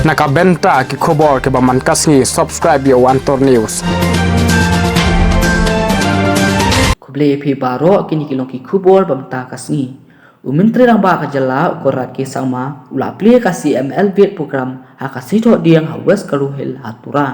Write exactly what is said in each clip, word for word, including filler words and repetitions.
Na ka bynta ki khubor kiba man ka sngi, subscribe ïa u Antor News. Khublei ïa phi baroh, kine ki long ki khubor ba mynta ka sngi. U Myntri Rangbah ka jylla, u Conrad K Sangma, u la plie ka C M L V I T program ha ka Sngi Thohdieng ha West Garo Hills ha Tura.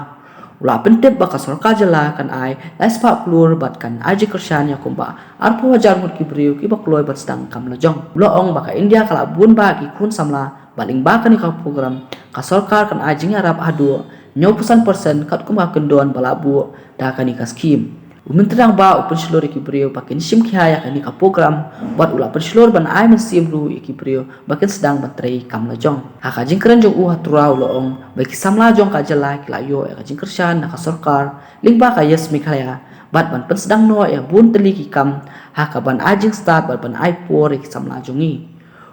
U la pyntip ba ka sorkar jylla kan ai lai spah klur bad kan ai jingkyrshan ïa kumba arphew hajar ngut ki briew kiba kloi ban sdang kam lajong. U la ong ba ka India ka la bun bha ki khun samla, bad lyngba kane ka program ka sorkar kan ai jingïarap haduh hynñiewphew san percent katkum ka kyndon ba la buh da kane ka skhim. U Myntri Rangbah u pynshlur ïa ki briew ba kin shim khia ïa kane ka program, bad u la pynshlur ban ai mynsiem ruh ïa ki briew ba kin sdang ban trei kam lajong. Ha ka jingkren jong u ha Tura, u la ong ba ki samla jong ka jylla ki la ïoh ïa ka jingkyrshan na ka sorkar lyngba ka YES Meghalaya, bad ban pynsdang noh ïa bun tylli ki kam ha kaban ai jingstad bad ban ai por ïa ki samla jong ngi.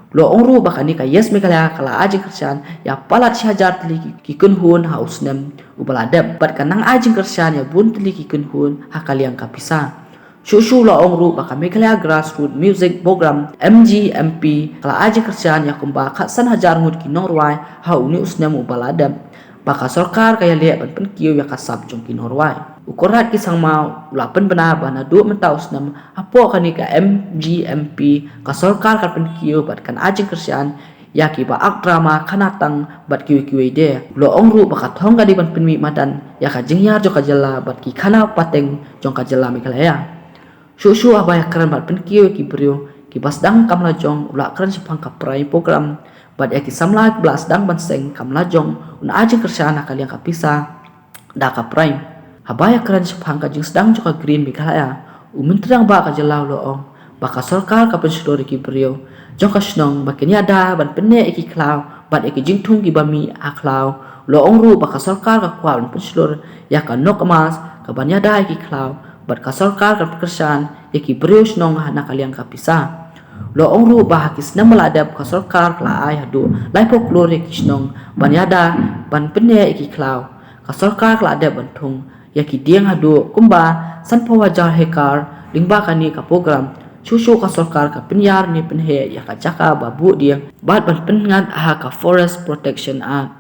U la ong ruh ba kane ka YES Meghalaya ka la ai jingkyrshan ïa palat shi hajar tylli ki, ki kynhun ha u snem uba la dep, bad kan nang ai jingkyrshan ïa bun tylli ki kynhun ha ka liang ka pisa. Shuh shuh u la ong ruh ba ka Meghalaya Grassroots Music Program, M G M P, ka la ai jingkyrshan ïa kumba khatsan hajar ngut ki nongrwai ha une u snem uba la dep, ba ka sorkar ka ïaleh ban pynkiew ïa ka sap jong ki nongrwai. U Conrad K Sangma u la pynbna ba naduh mynta u snem, hapoh kane ka M G M P, ka sorkar kan pynkiew bad kan ai jingkyrshan ïa kiba ak drama, khana tang bad kiwei kiwei de. U la ong ruh ba ka thong ka dei ban pynmih madan ïa ka jinghiar jong ka jylla bad ki khana pateng jong ka jylla Meghalaya. Shuh shuh haba ïakren bad pynkiew ïa ki briew kiba sdang kam lajong, u la kren shaphang ka PRIME program, bad ïa ki samla kiba la sdang ban seng kam lajong un ai jingkyrshan ha ka liang ka pisa da ka PRIME. Haba ïakren shaphang ka jingsdang jong ka Green Meghalaya, u Myntri Rangbah ka jylla u la ong ba ka sorkar ka pynshlur ïa ki briew jong ka shnong ba kin ïada ban pynneh ïa ki khlaw bad ïa ki jingthung kiba mih ha khlaw. U la ong ruh ba ka sorkar ka kwah ban pynshlur ïa ka NOCMAS kaban ïada ïa ki khlaw, bad ka sorkar kan pynkyrshan ïa ki briew shnong ha na ka liang ka pisa. U la ong ruh ba ha ki snem ba la dep ka sorkar ka la ai haduh laiphew klur ïa ki shnong ban ïada ban pynneh ïa ki khlaw. Ka sorkar ka la dep ban thung ïa ki dieng haduh kumba sanphew hajar hekar lyngba kane ka program. Shuh shuh ka sorkar ka pynïar ne pynheh ïa ka jaka ba buh dieng bad ban pynngat ha ka Forest Protection Act.